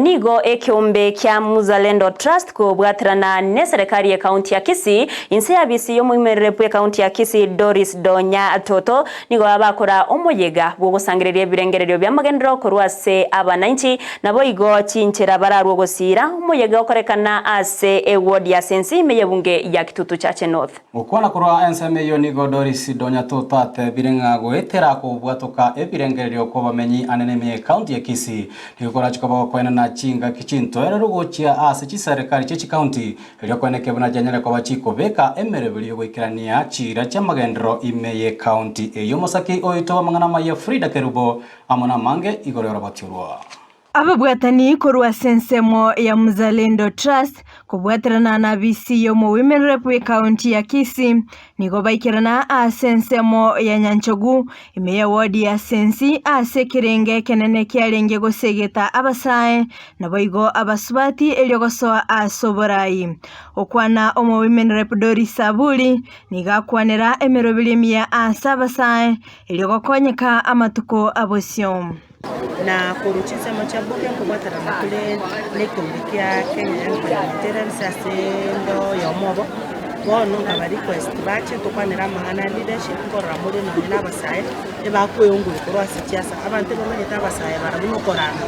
Nigo ekeombe kia Muzalendo Trust kobwaterana neserekari y'ekaunti ya Kisii inse y'abisi y'omoimerere bw'ekaunti ya Kisii Doris Donya Toto nigo bakora omoyega bw'ogosangereria ebirengererio bi'amagenderero korwa ase abananchi naboigo chinchera bararwe ogosiira omoyega okorekana ase eward ya Sensi ime y'ebunge ya Kitutu Chache North. Gokwana korwa ensemo eyio nigo Doris Donya Toto atebire ng'a goetera kobwatoka ebirengererio kw'abamenyi anene ime y'ecounty ya Kisii nigo korache koba gokoenana chingaki chintoereru gochia ase chiserekari chie chicounty erio koeneke buna chianyare koba chikobeka emeroberio y'ogoikerania chiira chi'amagenderero ime y'ecounty eyio. Omosaki oito bw'amang'ana amaya Frida Kerubo amo namange igoro y'oroboti orwo. Ababwatani korwa ase ensemo ya Mzalendo Trust kobwaterana na abisi y'omo-women rep bw'ecounty ya Kisii nigo baikerana ase ensemo ya Nyanchogu ime ya ward ya Sensi ase ekerenge ekenene kiarenge gosegeta abasae naboigo abasubati erio gosoa ase oborai. Okwana omo-women rep Doris Aburi nigo akwanera emeroberi emiya ase abasae erio gokonyeka amatuko abosio. Na korwa chinsemo chia bunge nkobwaterana tore nekeombe kia Kenya Young Parliamentarians ase endo yomo obo, bono nkaba request bache tokwanere amang'ana a leadership nkorora more nonye na abasae ebakoeongori korwa ase chiasa. Abanto ebamanyete abasae barabwo nokorama,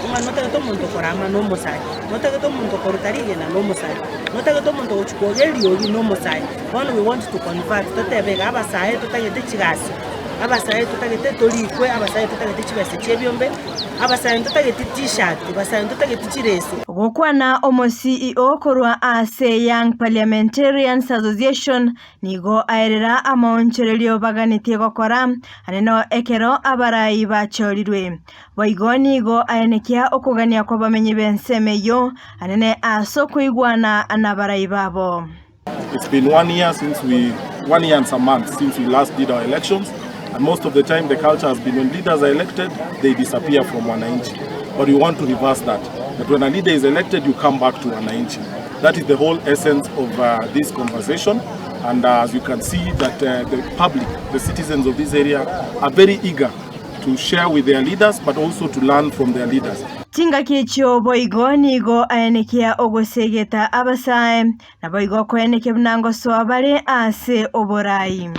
ng'a notagete omonto okorama na omosae, notagete omonto okoruta rigena na omosae, notagete omonto ogochia kwoga eriogi na omosae. Bono we want to convert totebe iga abasae totagete chigasi. Abasae totagete torikwe, abasae totagete chibesa chi'ebiombe, abasae ntotageti t-shirt, abasae ntotageti chireso. Gokwana omo CEO korwa ase Young Parliamentarians Association nigo aerera amaonchorerio baganetie gokora aneno ekero abarai bachorirwe. Boigo nigo aenekia okogania kw'abamenyi b'ensemo eyio anene ase okoigwana nabarai babo. It's been one year since we, one year and some months since we last did our elections and most of the time the culture has been when leaders are elected, they disappear from wananchi. But we want to reverse that, that when a leader is elected, you come back to wananchi. That is the whole essence of uh, this conversation. And uh, as you can see that uh, the public, the citizens of this area are very eager to share with their leaders but also to learn from their leaders. Chingaki echio boigo nigo aenekia ogosegeta abasae, naboigo koenekia buna ngosoa bare ase oborai.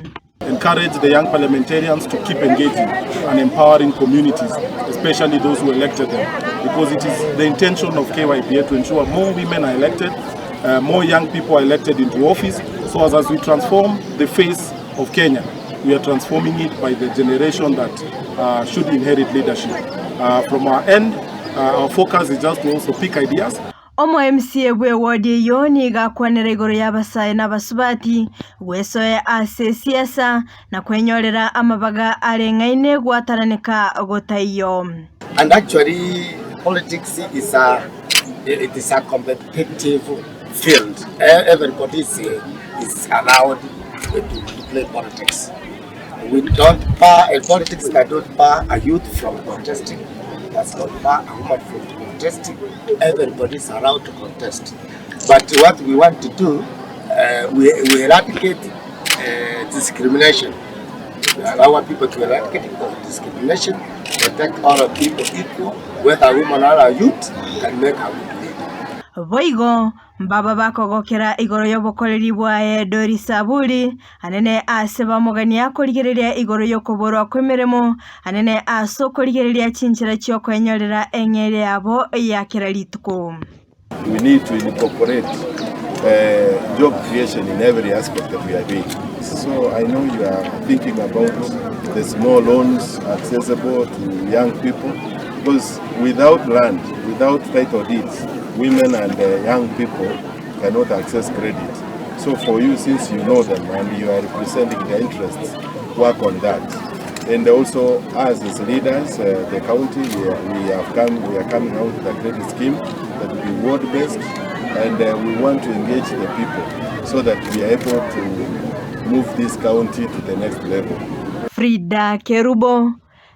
Encourage the young parliamentarians to keep engaging and empowering communities, especially those who elected them, because it is the intention of KYPA to ensure more women are elected, uh, more young people are elected into office, so as, as we transform the face of Kenya, we are transforming it by the generation that uh, should inherit leadership. Uh, from our end, uh, our focus is just to also pick ideas. Omo MCA bw'ewodi eyio nigo akwanera igoro y'abasae na abasubati gwesoa ase esiasa na kwenyorera amabaga areng'aine gwatananeka gotaiyo. And actually politics is a it is a competitive field. Everybody is, is allowed to, to play politics. We don't bar, in politics cannot bar a youth from contesting, does not bar a woman from contesting. Everybody is allowed to contest. But what we want to do, uh, we, we eradicate uh, discrimination. We allow our people to eradicate discrimination, protect all our people equal, whether a woman or a youth, can make a good leader. Boigo Mbaba bakogokera igoro y'obokoreri bwaye Doris Aburi, anene ase bamogania korigereria igoro y'okoborwa kw'emeremo, anene ase okorigereria chinchera chi'okwenyorera eng'eria yabo ya kera rituko. We need to incorporate uh, job creation in every aspect that we are doing. So I know you are thinking about the small loans accessible to young people because without land, without title deeds, women and uh, young people cannot access credit. So for you, since you know them and you are representing their interests, work on that. And also us as leaders, uh, the county, we, are, we have come, we are coming out with a credit scheme that will be ward-based, and uh, we want to engage the people so that we are able to move this county to the next level. Frida Kerubo,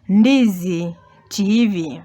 Ndizi TV.